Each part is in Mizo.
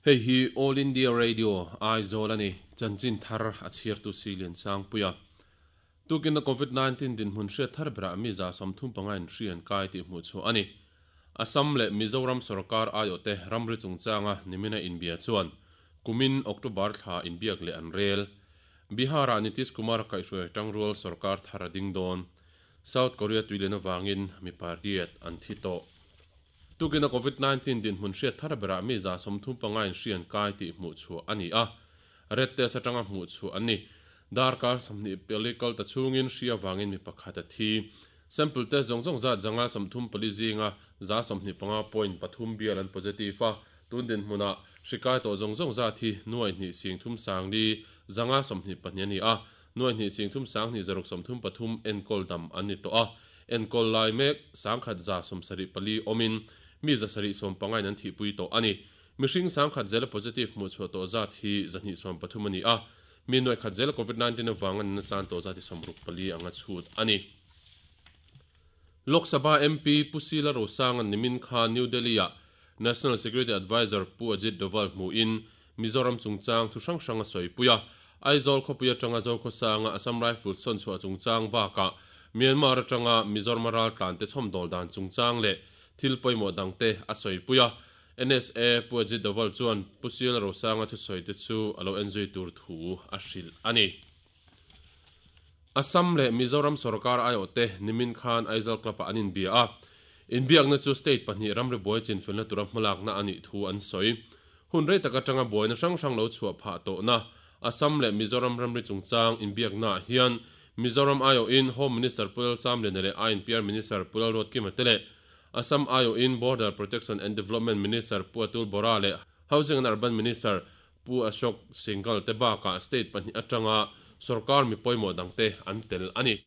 Hei hi All India Radio, Aizawl a ni. Chanchin thar a chhiartu si Liansangpuia. Tukin a Covid 19 dinhmun hriat thar berah mi 35 in hri an kai tih hmuh chhuah a ni. Assam leh Mizoram sorkar aiawhte ramri chungchanga nimina inbia chuan kumin October thla inbiak leh an rel. Bihar-ah Nitish Kumar kaihhruai tangrual sorkar thar a ding dawn. South Korea tuilen avangin mi pariat an thi tawh. Tukin a Covid 19 dinhmun hriat thar berah mi 35 in hri an kai tih hmuh chhuah a ni a. Red test atanga hmuh chhuah an ni. Darkar 24 kal ta chhungin hri avangin mi pakhat a thi. Sample test zawng zawng zat 134 zinga 25.3 bial an positive a. Tun dinhmunah hri kai tawh zawng zawng zat hi nuai hnih sing thum sang li 522 a ni a. Nuai hnih sing thum sang hnih zaruk 33 enkawl dam an ni tawh a. Enkawl lai mek sangkhat 74 awmin mi 715 in an thihpui tawh a ni. Mihring sangkhat zela positive hmuh chhuah tawh zat hi 230 a ni a. Mi nuai khat zela Covid 19 avang an na chan tawh zat hi 64 anga chhut a ni. Lok Sabha MP Pu Sila Rosang an nimin kha New Delhi-ah National Security Advisor Pu Ajit Doval hmuhin Mizoram chungchang thu hrang hrang a sawi pui a. Aizawl khawpui atanga Zokhawsanga Assam Rifles sawn chhuah chungchang bakah Myanmar atanga Mizoram ral tlan te chhawmdawl dan chungchang leh thil pawimawh dangte a sawi pui a. NSA Pu Ajit Doval chuan Pu Sila Rosanga thusawi te chu a lo enzui tur thu a hrilh a ni. Assam leh Mizoram sorkar aiawhte nimin khan Aizawl Club-ah an inbia a. Inbiakna chu state pahnih ramri buai chinfelna tura hmalakna a nih thu an sawi. Hun rei tak atanga buaina hrang hrang lo chhuah phah tawhna Assam leh Mizoram ramri chungchang inbiaknaah hian Mizoram aiawhin Home Minister Pu Lalchamliana leh INPR Minister Pu Lalruatkima te leh Assam aiawhin Border Protection and Development Minister Pu Atul Bora leh Housing and Urban Minister Pu Ashok Singhal te bakah state pahnih atanga sorkar mi pawimawh dangte an tel a ni.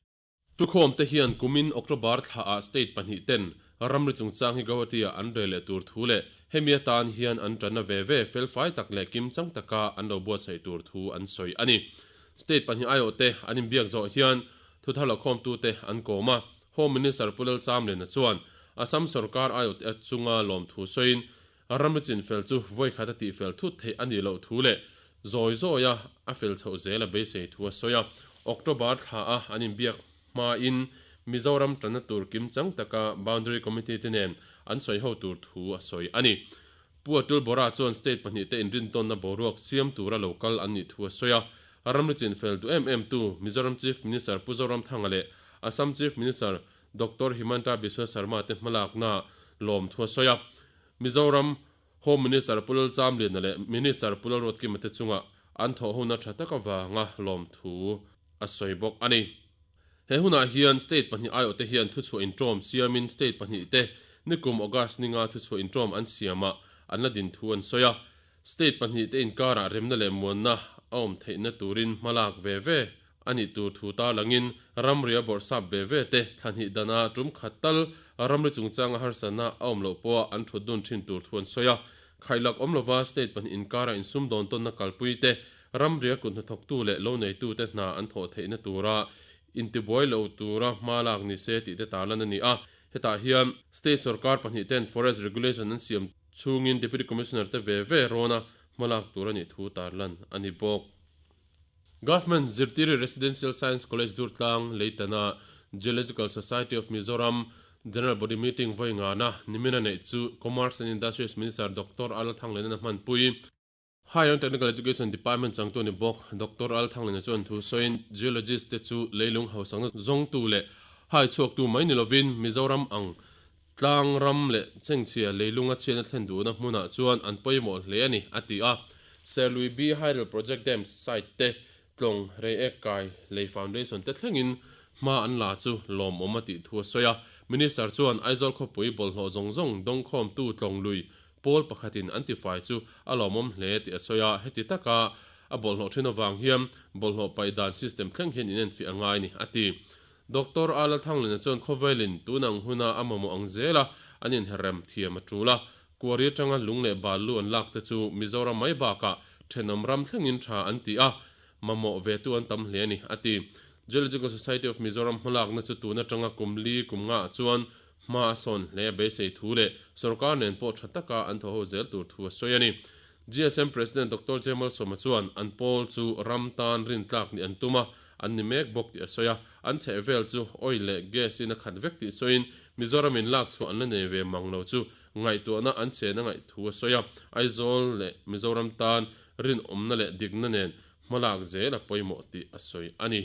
Thukhawm te hian kumin October thlaah state pahnih ten ramri chungchang hi Guwahati-ah an rel leh tur thu leh hemi atan hian an tanna ve ve felfai tak leh kimchang taka an lo buatsaih tur thu an sawi a ni. State pahnih aiawhte an inbiak zawh hian thuthar lakhawmtute an kawm a. Home Minister Pu Lalchamliana chuan Assam sorkar aiawhte chunga lawmthu sawiin Ramri chinfel chu vawi khat a tihfel thut theih a nih loh thu leh zawi zawia a fel chhoh zel a beisei thu a sawi a. October thla a an inbiak hmain Mizoram tanna tur kimchang taka Boundary Committee te nen an sawi ho tur thu a sawi a ni. Pu Atul Bora chuan state pahnih te inrintawnna boruak siam tura lo kal an nih thu a sawi a. Ramri chinfel duh em em tu Mizoram Chief Minister Pu Zoramthanga leh Assam Chief Minister Doctor Himanta Biswa Sarma te hmalakna lawm thu a sawi a. Mizoram Home Minister Pu Lalchamliana leh Minister Pu Lalruatkima te chunga an thawh huna tha tak avanga lawmthu a sawi bawk a ni. He hunah hian state pahnih aiawhte hian thuchhuah intawm siamin state pahnih te nikum August ninga thuchhuah intawm an siamah an la din thu an sawi a. State pahnih te inkarah remna leh muanna a awm theihna turin hmalak ve ve a nih tur thu tarlangin ramri a bawrhsap ve ve te thla hnih dana tum khat tal ramri chungchanga harsatna a awm loh pawha an thut dun thin tur thu an sawi a. Khailak awm lova state pahnih inkarah insum dawn tawnna kalpui te, ramria kut hnathawktu leh lo neitute hna an thawh theihna tura intibuai lo tura hma lak ni se tih te tarlan a ni a. Hetah hian state sorkar pahnih ten forest regulation an siam chhungin Deputy Commissioner te ve ve rawna hmalak tur a nih thu tarlan a ni bawk. Government Zirtiri Residential Science College Durtlang Leitana Geological Society of Mizoram General Body Meeting vawi ngana nimina neih chu Commerce and Industries Minister Doctor Al Thanglena hmanpui. Higher and Technical Education Department changtu a ni bawk. Doctor Al Thanglena chuan thu sawiin Geologist te chu leilung hausakna zawngtu leh hai chhuaktu mai ni lovin Mizoram ang tlang ram leh chengchhia leilunga chhiatna thlen duhna hmunah chuan an pawimawh hle a ni, a ti a. Serlui B Hydel Project Dam site te tlawng Reiek Kai Lei Foundation te thlengin hma an la chu lawmawm a tih thu a sawi a. Minister chuan Aizawl khawpui bawlhhlawh zawng zawng dawngkhawmtu tlawng lui pawl pakhatin an tifai chu a lawmawm hle tih a sawi a. Heti taka a bawlhhlawh thin avang hian bawlhhlawh paih dan system thleng hian inenfiah a ngai ni, a ti. Doctor A Lalthanglina chuan khawvelin tun ang huna a mamawh ang zela an inherrem thiam a tul a. Quarry atanga lung leh balu an lak te chu Mizoram mai bakah thenawm ram thlengin tha an ti a, mamawh ve tu an tam hle a ni, a ti. Geological Society of Mizoram hmalakna chu tun atanga kum li kum ngaah chuan hma a sawn hle a beisei thu leh sorkar nen pawh tha taka an thawhho zel tur thu a sawi a ni. GSM President Doctor J Malsawma chuan an pawl chu ram tan rintlak nih an tum a, an ni mek bawk tih a sawi a. An chhehvel chu oil leh gas in a khat vek tih sawiin Mizoram in lak chhuah an la nei ve mang lo chu ngaihtuahna an chen a ngaih thu a sawi a. Aizawl leh Mizoram tan rinawmna leh dikna nen hmalak zel a pawimawh tih a sawi a ni.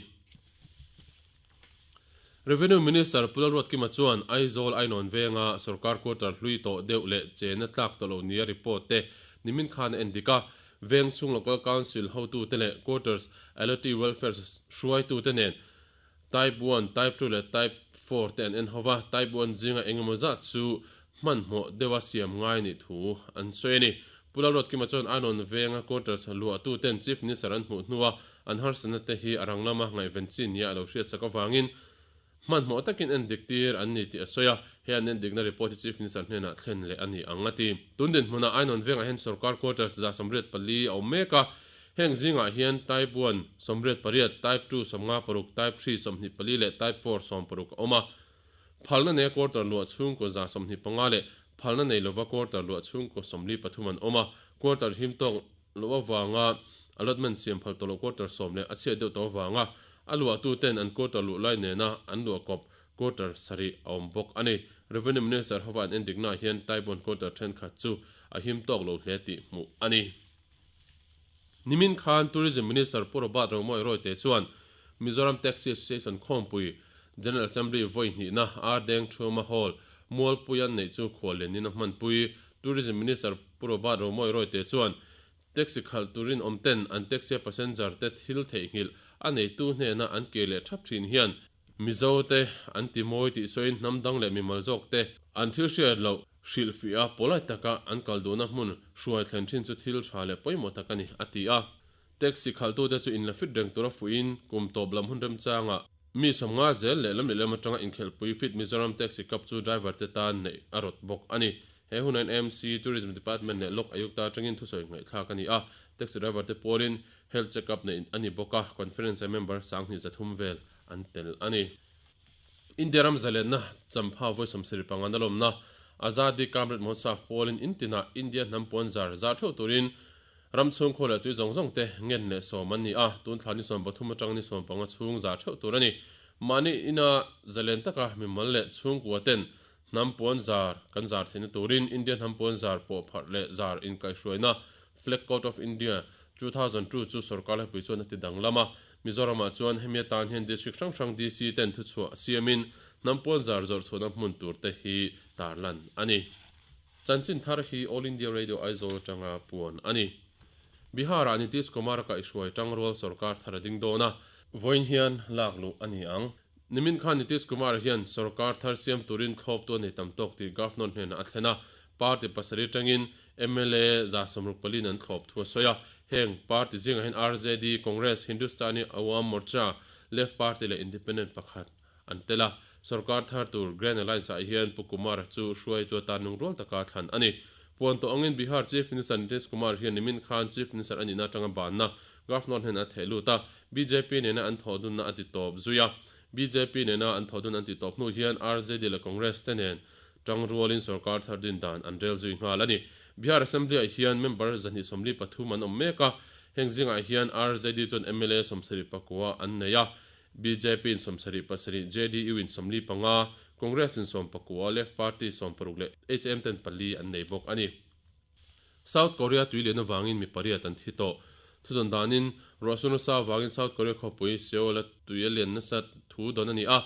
Revenue Minister Pu Lalruatkima chuan Aizawl Ainawn venga sorkar quarter hlui tawh deuh leh chena tlak tawh lo nia report te nimin khan a endik a, veng chhung Local Council hotute leh Quarters Allotee Welfare hruaitute nen Type One, Type Two leh Type Four te an en hova, Type One zinga engemaw zat chu hmanhmawh deuha siam ngai nih thu an sawi a ni. Pu Lalruatkima chuan Ainawn venga quarters luahtuten Chief Minister an hmuh hnua An harsatna te hi a rang lama ngaihven chi nia a lo hriatsak avangin hmanhmawh takin endik tir an ni tih a sawi a, he an endikna report hi Chief Minister hnenah thlen leh a ni ang a ti. Tun dinhmunah Ainawn vengah hian sorkar quarters 184 a awm mek a, heng zingah hian Type one 88, Type two 56, Type three 24 leh Type four 60 a awm a. Phalna neia quarter luah chhungkaw 25 leh phalna nei lova quarter luah chhungkaw 43 an awm a, quarter him tawk loh avanga allotment siam phal tawh loh quarter sawm leh a chhiat deuh tawh avanga a luahtu ten an quarter luh lai nena an luah kawp quarter sarih a awm bawk a ni. Revenue Minister hova an endiknaah hian Taibon quarter thenkhat chu a him tawk lo hle tih hmuh a ni. Nimin khan Tourism Minister Pu Robert Romawia Rawite chuan Mizoram Taxi Association khawmpui General Assembly vawi hnihna Ardeng Thuama Hall Mualpuia neih chu khuallianin a hmanpui. Tourism Minister Pu Robert Romawia Rawite chuan taxi khalh turin awm ten an taxi a passenger te thil theihnghilh a neitu hnena an ke leh thap thin hian Mizo te an ti mawi tih sawiin hnam dang leh mimal zawk te an thil hriat loh hrilhfiah a polite taka an kal duhna hmun hruai thlen thin chu thil tha leh pawimawh tak a ni, a ti a. Taxi khalhtute chu inla fit reng tura fuihin kum tawp lam hun remchangah mi 50 zel lehlam lehlam atanga inkhelhpui Fit Mizoram Taxi Cup chu driver te tan neih a rawt bawk a ni. He hunah hian AMC, Tourism Department leh Lok Ayukta atangin thusawi ngaihthlak a ni a, taxi driver te pawlin health check up neih a ni bawk a, conference-a member 2300 vel an tel a ni. India ram zalenna champha vawi 75 na lawmna Azadi Ka Amrit Mahotsav pawlin in tinah India hnam puan zar zar theuh turin Ram chhung khaw leh tui zawng zawng te ngen leh sawm an ni a, tun thla ni 13 atang ni 15 chhung za theuh tur a ni. Mahni ina zalen taka mimal leh chhungkua ten hnam puan zar kan zar theihna turin India hnam puan zar pawh pharh leh zar inkaihhruaina Flag Code of India 2002 chu sorkar hlapui chuan a ti danglam a. Mizoramah chuan hemi atan hian district hrang hrang DC ten thuchhuah siamin hnam puan zar zawrh chhuahna hmun tur te hi tarlan a ni. Chanchin thar hi All India Radio Aizawl atanga puan a ni. Bihar-ah Nitish Kumar-a kaihhruai tangrual sorkar thar a ding dawn a. Vawiin hian lak luh a ni ang. Nimin khan Nitish Kumar hian sorkar thar siam turin thlawptu a nei tam tawk tih Governor hnenah a thlen a. Party pasarih atangin mla 64 in an thlawp thu a sawi a. Heng party zingah hian RJD, Congress, Hindustani Awam Morcha, Left Party leh Independent pakhat an tel a. Sorkar thar tur Grand Alliance-ah hian Pu Kumar chu hruaitu atan lungrual taka thlan a ni. Puan tawh angin Bihar Chief Minister Nitish Kumar hian nimin khan Chief Minister a nihna atanga banna Governor hnenah a theh lut a, bjp nena an thawhdunna a ti tawp zui a. Bjp nena an thawhdun an tih tawp hnu hian RJD leh Congress te nen tangrualin sorkar thar din dan an rel zui nghal a ni. Bihar Assembly-ah hian member 223 an awm mek a, heng zingah hian RJD chuan mla 79 an nei a, Bjp in 77, JDU in 45, Congress in 19, Left Party 60 leh HM ten pali an nei bawk a ni. South Korea tui lian avangin mi pariat an thi tawh. Thudawn danin, ruahsur nasa avangin South Korea khawpui Seoul-a tui a lian nasa thu dawn a ni a.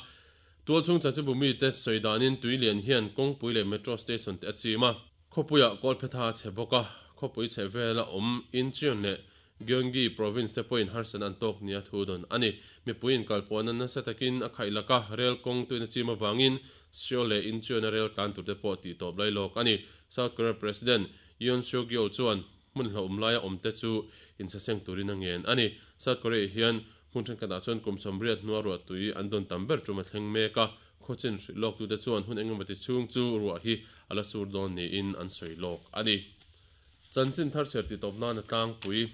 Tualchhung chanchinbu mite sawi danin tui lian hian kawngpui leh metro station te a chim a. Khawpuiah kawlphetha a chhe bawk a, khawpui chheh vela awm Incheon leh Gyeonggi province te pawhin harsatna an tawk nia thu dawn a ni. Mipui inkalpawhna nasa takin a khaih lak a, rel kawng tuin a chim avangin Seoul leh Incheon-a rel tlan tur te pawh tih tawp lai lawk a ni. South Korea President Yoon Suk Yeol chuan hmun hlauhawm laia awm te chu insaseng turin a ngen a ni. South Korea hian hmun thenkhatah chuan kum 80 hnua ruah tui an dawn tam ber tum a thleng mek a, khawchin hrilh lawk tute chuan hun engemawti chhung chu ruah hi a la sur dawn niin an sawi lawk a ni. Chanchin thar chhiar tih tawp nan a tlangpui.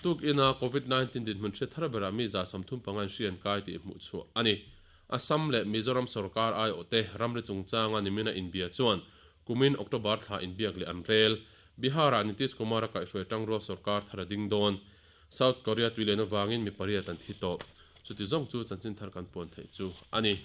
Tuk ina Covid 19 dinhmun hriat thar berah mi 35 in hri an kai tih hmuh chhuah a ni. Assam leh Mizoram sorkar aiawhte ramri chungchanga nimina inbia chuan kumin October thla inbiak leh an rel. Bihar-ah Nitish Kumar-a kaihhruai tangrual sorkar thar a ding dawn. South Korea tuilen avangin mi pariat an thi tawh. Chuti zawng chu chanchin thar kan puan theih chu a ni.